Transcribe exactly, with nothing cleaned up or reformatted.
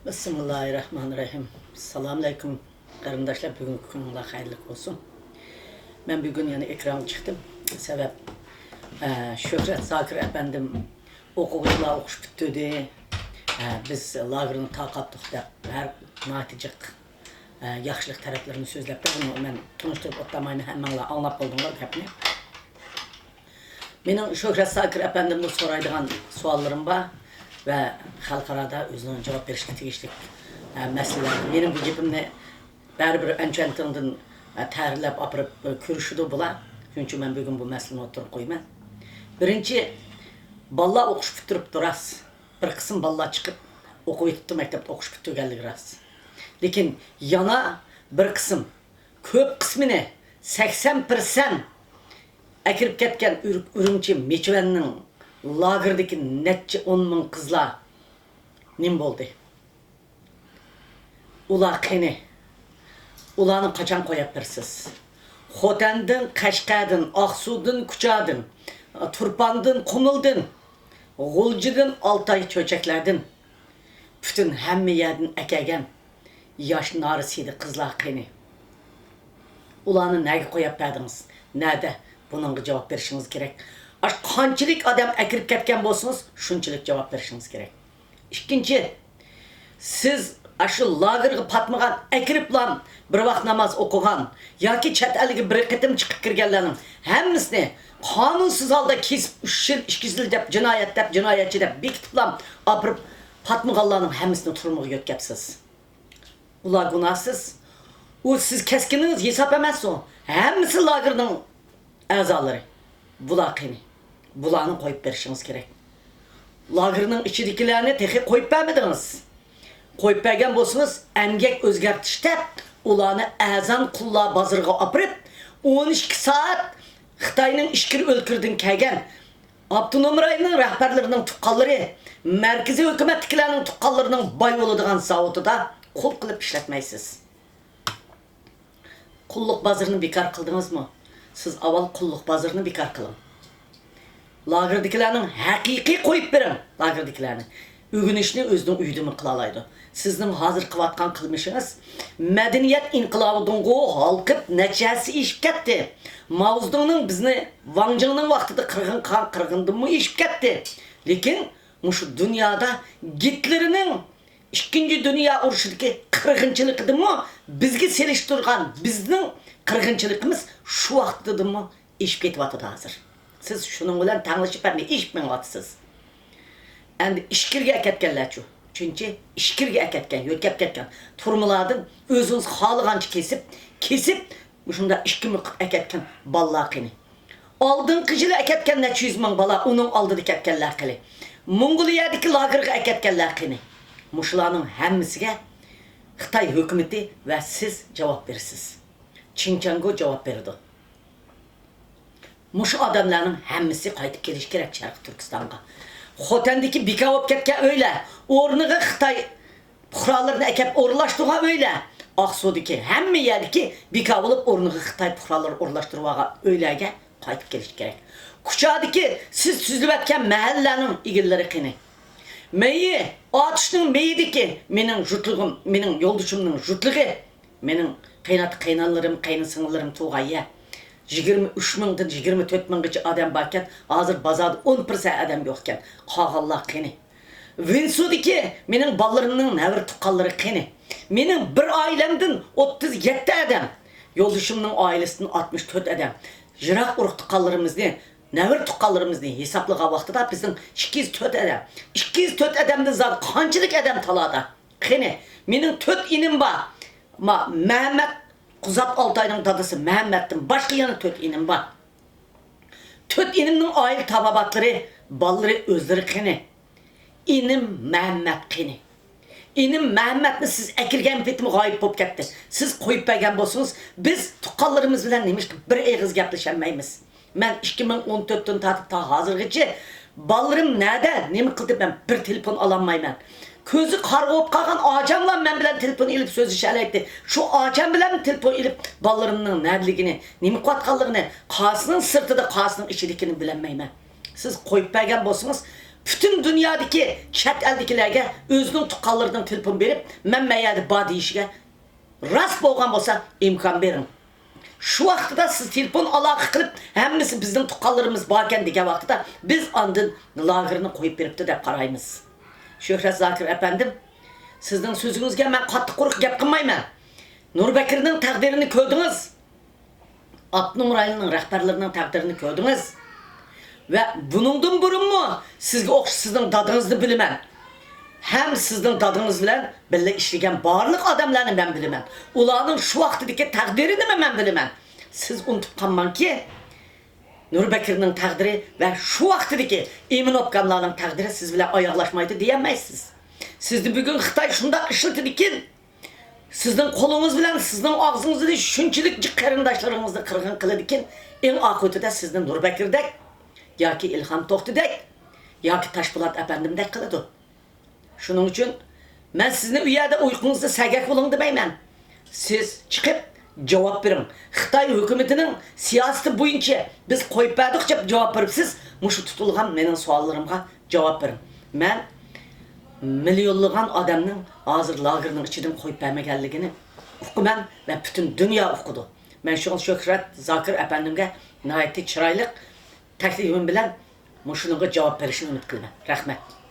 بىسمىللاھىررەھمانىررەھىم. سالام ئەلەيكۇم، قېرىنداشلار، بۈگۈنكى كۈنۈڭلار خەيرلىك بولسۇن. مەن بۈگۈن يەنە ئېكرانغا چىقتىم. سەۋەب، ئە، شۆھرەت زاكىر ئەپەندىم، ئوقۇغۇچىلار ئوقۇش پۈتتۈردى، ئە، بىز لاگېرنى تارقاتتۇق دەپ، ھەر ناھايىتى جىق، ئە، ياخشىلىق تەرەپلىرىنى سۆزلەپتۇ. بۇنى مەن تونۇشتۇرۇپ ئۆتەلمەيمەن، ھەممەڭلار ئاڭلاپ بولدۇڭلار گەپنى. مېنىڭ شۆھرەت زاكىر ئەپەندىمدىن سورايدىغان سوئاللىرىم بار ۋە خەلقئارادا ئۆزىنىڭ جاۋاب بېرىشكە تېگىشلىك، ئە، مەسىلىلەر. مېنىڭ بۇ گېپىمنى بەرىبىر ئەنچۈەنتىڭدىن، ئە، تەھرىرلەپ ئاپىرىپ، ئە، كۆرۈشىدۇ بۇلار. شۇنىڭ ئۈچۈن مەن بۈگۈن بۇ مەسىلىنى ئوتتۇرىغا قويىمەن. بىرىنچى، بالىلار ئوقۇش پۈتتۈرۈپتۇ، راست. بىر قىسىم بالىلار چىقىپ ئوقۇۋېتىپتۇ، مەكتەپتە ئوقۇش پۈتتۈرگەنلىكى راست. لېكىن يەنە بىر قىسىم، كۆپ قىسمىنى، سەكسەن پىرسەنت ئەكىرىپ كەتكەن ئۈر-، ئۈرۈمچى مىچۈەننىڭ لاگېرىدىكى نەچچە ئون مىڭ قىزلار نېمە بولدى؟ ئۇلار قېنى؟ ئۇلارنى قاچان قويۇپ بېرىسىز؟ خوتەندىن، قەشقەردىن، ئاقسۇدىن، كۇچادىن، تۇرپاندىن، قۇمۇلدىن، غۇلجىدىن، ئالتاي چۆچەكلەردىن، پۈتۈن ھەممە يەردىن ئەكەلگەن ياش نارسىدە قىزلار قېنى؟ ئۇلارنى نەگە قويۇپ بەردىڭىز؟ نەدە؟ بۇنىڭغا جاۋاب بېرىشىڭىز كېرەك. ئاش قانچىلىك ئادەم ئەكىرىپ كەتكەن بولسىڭىز، شۇنچىلىك جاۋاب بېرىشىڭىز كېرەك. ئىككىنچى، سىز ئاشۇ لاگېرغا پاتمىغان، ئەكىرىپلا بىر ۋاق ناماز ئوقۇغان ياكى چەت ئەلگە بىر قېتىم چىقىپ كىرگەنلەرنىڭ ھەممىسىنى قانۇنسىز ھالدا كېسىپ، ئۈچ يىل، ئىككى يىل دەپ جىنايەت دەپ، جىنايەتچى دەپ بېكىتىپلا ئاپىرىپ پاتمىغانلارنىڭ ھەممىسىنى تۈرمىگە يۆتكەپسىز. ئۇلار گۇناھسىز. ئۇ سىز كەسكىنىڭىز ھېساب ئەمەس ئۇ. ھەممىسى لاگېرنىڭ ئەزالىرى. بۇلار قېنى؟ بۇلارنى قويۇپ بېرىشىڭىز كېرەك. لاگېرنىڭ ئىچىدىكىلەرنى تېخى قويۇپ بەرمىدىڭىز. قويۇپ بەرگەن بولسىڭىز، ئەمگەك ئۆزگەرتىش دەپ، ئۇلارنى ئەرزان قۇللار بازىرىغا ئاپىرىپ، ئون ئىككى سائەت خىتاينىڭ ئىچكىرى ئۆلكىرىدىن كەلگەن، ئاپتونوم رايوننىڭ رەھبەرلىرىنىڭ تۇغقانلىرى، مەركىزىي ھۆكۈمەتتىكىلەرنىڭ تۇغقانلىرىنىڭ باي بولىدىغان زاۋۇتىدا قۇل قىلىپ ئىشلەتمەيسىز. قۇللۇق بازىرىنى بىكار قىلدىڭىزمۇ؟ سىز ئاۋۋال قۇللۇق بازىرىنى بىكار قىلىڭ. لاگېردىكىلەرنىڭ ھەقىقىي قويۇپ بېرىڭ، لاگېردىكىلەرنى. ئۆگىنىشنى ئۆزىنىڭ ئۆيىدىمۇ قىلالايدۇ. سىزنىڭ ھازىر قىلىۋاتقان قىلمىشىڭىز مەدەنىيەت ئىنقىلابىدىنغۇ ھالقىپ نەچچە ھەسسە ئېشىپ كەتتى. ماۋزېدۇڭنىڭ بىزنى ۋاڭ جىڭنىڭ ۋاقتىدا قىرغىن قىلغان قىرغىنىدىنمۇ ئېشىپ كەتتى. لېكىن مۇشۇ دۇنيادا گىتلېرنىڭ ئىككىنچى دۇنيا ئۇرۇشىدىكى قىرغىنچىلىقىدىنمۇ بىزگە سېلىشتۇرغان بىزنىڭ قىرغىنچىلىقىمىز شۇ ۋاقتىدىنمۇ ئېشىپ كېتىۋاتىدۇ ھازىر. سىز شۇنىڭ بىلەن تەڭلىشىپ ئەمدى ئېشىپ مېڭىۋاتىسىز. ئەمدى ئىچكىرىگە ئەكەتكەنلەرچۇ؟ چۈنكى ئىچكىرىگە ئەكەتكەن، يۆتكەپ كەتكەن تۈرمىلاردىن ئۆزىڭىز خالىغانچە كېسىپ، كېسىپ، مۇشۇنداق ئىككى مۇقىپ ئەكەتكەن بالىلار قېنى؟ ئالدىنقى يىلى ئەكەتكەن نەچچە يۈز مىڭ بالا، ئۇنىڭ ئالدىدا كەتكەنلەر قېنى؟ موڭغۇلىيەدىكى لاگېرغا ئەكەتكەنلەر قېنى؟ مۇشۇلارنىڭ ھەممىسىگە خىتاي ھۆكۈمىتى ۋە سىز جاۋاب بېرىسىز. چىڭچياڭگو جاۋاب بېرىدۇ. مۇشۇ ئادەملەرنىڭ ھەممىسى قايتىپ كېلىشى كېرەك شەرقىي تۈركىستانغا. خوتەندىكى بىكار بولۇپ كەتكەن ئۆيلەر، ئورنىغا خىتاي پۇقرالىرىنى ئەكەپ ئورۇنلاشتۇرغان ئۆيلەر، ئاقسۇدىكى ھەممە يەردىكى بىكار بولۇپ ئورنىغا خىتاي پۇقرالىرى ئورۇنلاشتۇرۇۋالغان ئۆيلەرگە قايتىپ كېلىش كېرەك. كۇچادىكى سىز سۈزۈۋەتكەن مەھەللىلەرنىڭ ئىگىلىرى قېنى؟ مېيى، ئاتۇشنىڭ مېيىدىكى مېنىڭ جۇتلۇقۇم، مېنىڭ يولدىشىمنىڭ جۇتلۇقى، مېنىڭ قېيىنئاتا، قېيىنئانىلىرىم، قېيىنسىڭىللىرىم تۇغان يەر. يىگىرمە ئۈچ مىڭدىن يىگىرمە تۆت مىڭغىچە ئادەم باركەن، ھازىر بازاردا ئون پىرسەنت ئادەم يوقكەن. قالغانلار قېنى؟ ۋىنسۇدىكى مېنىڭ بالىلىرىمنىڭ نەۋرە تۇغقانلىرى قېنى؟ مېنىڭ بىر ئائىلەمدىن ئوتتۇز يەتتە ئادەم، يولدىشىمنىڭ ئائىلىسىدىن ئاتمىش تۆت ئادەم. يىراق ئۇرۇق تۇغقانلىرىمىزنى، نەۋرە تۇغقانلىرىمىزنى ھېسابلىغان ۋاقتىدا بىزنىڭ ئىككى يۈز تۆت ئادەم. ئىككى يۈز تۆت ئادەمدىن زادى قانچىلىك ئادەم تالادا؟ قېنى، مېنىڭ تۆت ئىنىم بار. ما-، مەمەت، قۇزات ئالتاينىڭ دادىسى مەمەتتىن باشقا يەنە تۆت ئىنىم بار. تۆت ئىنىمنىڭ ئائىلە تاۋابىئاتلىرى، بالىلىرى ئۆزلىرى قېنى؟ ئىنىم مەمەت قېنى؟ ئىنىم مەمەتنى سىز ئەكىرگەن پېتىم غايىب بولۇپ كەتتى. سىز قويۇپ بەرگەن بولسىڭىز، بىز تۇغقانلىرىمىز بىلەن نېمىشقا بىر ئېغىز گەپلىشەلمەيمىز؟ مەن ئىككى مىڭ ئون تۆتتىن تارتىپ تا ھازىرغىچە بالىلىرىم نەدە، نېمە قىلدى، مەن بىر تېلېفون ئالالمايمەن. كۆزى قارا بولۇپ قالغان ئاچاملا مەن بىلەن تېلېفون ئېلىپ سۆزلىشەلەيتتى. شۇ ئاچام بىلەن تېلېفون ئېلىپ بالىلىرىمنىڭ نەدىلىكىنى، نېمە قىلىۋاتقانلىقىنى، قاسىنىڭ سىرتىدا، قاسىنىڭ ئىچىدىكىنى بىلەلمەيمەن. سىز قويۇپ بەرگەن بولسىڭىز، پۈتۈن دۇنيادىكى چەت ئەلدىكىلەرگە ئۆزىنىڭ تۇغقانلىرىنىڭ تېلېفون بېرىپ، مەن مەيەردە بار دېيىشىگە راست بولغان بولسا ئىمكان بېرىڭ. شۇ ۋاقتىدا سىز تېلېفون ئالاقە قىلىپ، ھەممىسى بىزنىڭ تۇغقانلىرىمىز باركەن دېگەن ۋاقتىدا بىز ئاندىن لاگېرنى قويۇپ بېرىپتۇ دەپ قارايمىز. شۆھرەت زاكىر ئەپەندىم، سىزنىڭ سۆزىڭىزگە مەن قاتتىق قۇرۇق گەپ قىلمايمەن. نۇربەكرىنىڭ تەقدىرىنى كۆردىڭىز. ئاپتونوم رايوننىڭ رەھبەرلىرىنىڭ تەقدىرىنى كۆردىڭىز. ۋە بۇنىڭدىن بۇرۇنمۇ سىزگە ئوخشاش سىزنىڭ دادىڭىزنى بىلىمەن. ھەم سىزنىڭ دادىڭىز بىلەن بىللە ئىشلىگەن بارلىق ئادەملەرنى مەن بىلىمەن. ئۇلارنىڭ شۇ ۋاقتىدىكى تەقدىرىنىمۇ مەن بىلىمەن. سىز ئۇنتۇپ قالماڭكى، نۇربەكرىنىڭ تەقدىرى ۋە شۇ ۋاقتىدىكى ئىمىنوف كاملارنىڭ تەقدىرى سىز بىلەن ئاياغلاشمايدۇ دېيەلمەيسىز. سىزنى بۈگۈن خىتاي شۇنداق ئىشلىتىدىكىن، سىزنىڭ قولىڭىز بىلەن سىزنىڭ ئاغزىڭىزنى شۇنچىلىك جىق قېرىنداشلىرىڭىزنى قىرغىن قىلىدىكىن، ئەڭ ئاقىۋىتىدە سىزنى نۇربەكرىدەك ياكى ئىلھام توختىدەك ياكى تاشپولات ئەپەندىمدەك قىلىدۇ. شۇنىڭ ئۈچۈن مەن سىزنى ئۇ يەردە ئۇيقۇڭىزدا سەگەك بولۇڭ دېمەيمەن. سىز چىقىپ جاۋاب بېرىڭ. خىتاي ھۆكۈمىتىنىڭ سىياسىتى بويىچە بىز قويۇپ بەردۇق دەپ جاۋاب بېرىپ، سىز مۇشۇ تۇتۇلغان مېنىڭ سوئاللىرىمغا جاۋاب بېرىڭ. مەن مىليونلىغان ئادەمنىڭ ھازىر لاگېرنىڭ ئىچىدىن قويۇپ بەرمىگەنلىكىنى ئۇقىمەن ۋە پۈتۈن دۇنيا ئۇقىدۇ. مەن شۇڭا شۆھرەت زاكىر ئەپەندىمگە ناھايىتى چىرايلىق تەكلىپىم بىلەن مۇشۇنىڭغا جاۋاب بېرىشىنى ئۈمىد قىلىمەن. رەھمەت.